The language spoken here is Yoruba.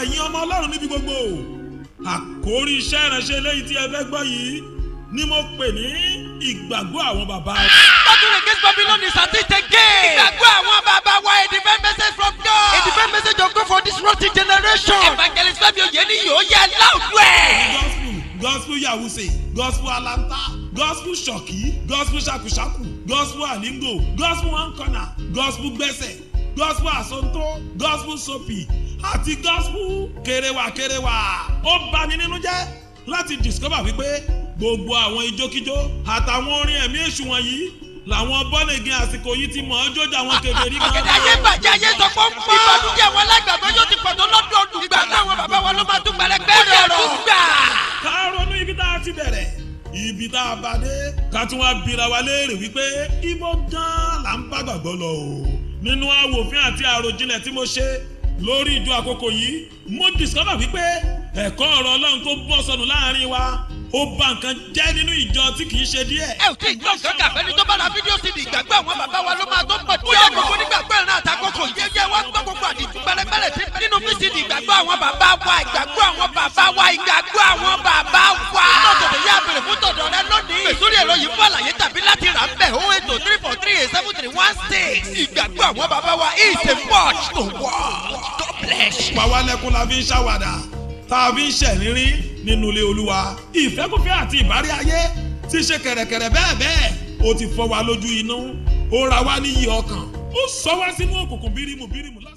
Ẹ̀yin ọmọ Ọlọ́run níbi gbogbo, àkórí iṣẹ́ ìránṣẹ́ eléyìí tí ẹ fẹ́ gbọ́ yìí ni mo pè ní ìgbàgbọ́ àwọn bàbá. Battle against Babylon is at it again. Ìgbàgbọ́ àwọn bàbá wa, a divine message from God. A divine message of God for this rotten generation. Evangelist Fẹ́mi Oyeniyi ó yẹ láwùjọ ẹ̀. Gospel, gospel yahuse, gospel alanta, gospel ṣọ̀kí, gospel ṣakùṣakù, gospel alingo, gospel one corner, gospel gbẹ́sẹ̀, gospel asonto, gospel sopi àti gospel kéréwà kéréwà. Ó bani nínú jẹ́ láti discover wípé gbogbo àwọn ijókíjó àtàwọn orin ẹ̀mí èṣù wọ̀nyí làwọn bọ́nẹ̀gìn àsìkò yìí ti mọ̀ ọ́n jójà àwọn kèfèrí kan. Ọ̀gẹ̀dẹ̀ ayé bàjẹ́, ayé sọ pé ó ń pọ́n. Ìbànújẹ́ àwọn alágbàgbọ́ yóò ti pọ̀ tó lọ́dọọdún. Ìgbàgbọ́ àwọn bàbá wa ló máa tún gbẹrẹgbẹrẹ ọ̀rọ̀. Gbà. Ká ronú ibi tá a ti bẹ̀rẹ̀, ibi tá a bá dé, ká tún wá bira wa léèrè wípé ibo gan là ń bá gbàgbọ́ lọ o. Nínú àwòfín àti àròjinlẹ̀ tí mo ṣe lórí ìjọ àkókò yìí, mo discover wípé ẹ̀kọ́ ọ̀rọ̀ Ọlọ́run tó bọ́ sọnù láàrin wa, ó bà nǹkan jẹ́ nínú ìjọ tí kì í ṣe díẹ̀. Ẹ ò tí ì gbọ́ nǹkan kàfẹ́ ni tó bá ra fídíò CD ìgbàgbọ́ àwọn bàbá wa ló máa tó pọ̀ tí ọ̀rọ̀. Gbogbo nígbàgbọ́ ìran àtàkókò yẹ́yẹ́ wá gbọ́ gbogbo àdìtú pẹ́rẹ́pẹ́rẹ́ tí nínú VCD ìgbàgbọ́ àwọn bàbá wa, ìgbàgbọ́ àwọn bàbá wa, ìgbàgbọ́ àwọn bàbá wa. Lọ́tọ̀tọ̀ yá bèrè fún tọ̀dọ̀ rẹ lónìí. Pè sórí ẹ̀rọ yìí fún àlàyé tàbí láti rà ń bẹ̀: 08034387316. Ìgbàgbọ́ àwọn bàbá wa is a watch to watch. God bless you. Pa wá lẹ́kún la fi ń ṣàwàdà tá a fi ń ṣẹ̀rírí nínú ilé Olúwa. Ìfẹ́kùfẹ́ àti ìbárí ayé ti ṣe kẹ̀rẹ̀kẹ̀rẹ̀ bẹ́ẹ̀ bẹ́ẹ̀, ó ti fọ́ wa lójú inú, ó ra wá níyì ọkàn, ó sọ wá sínú òkùnkùn bírímù bírímù lásán.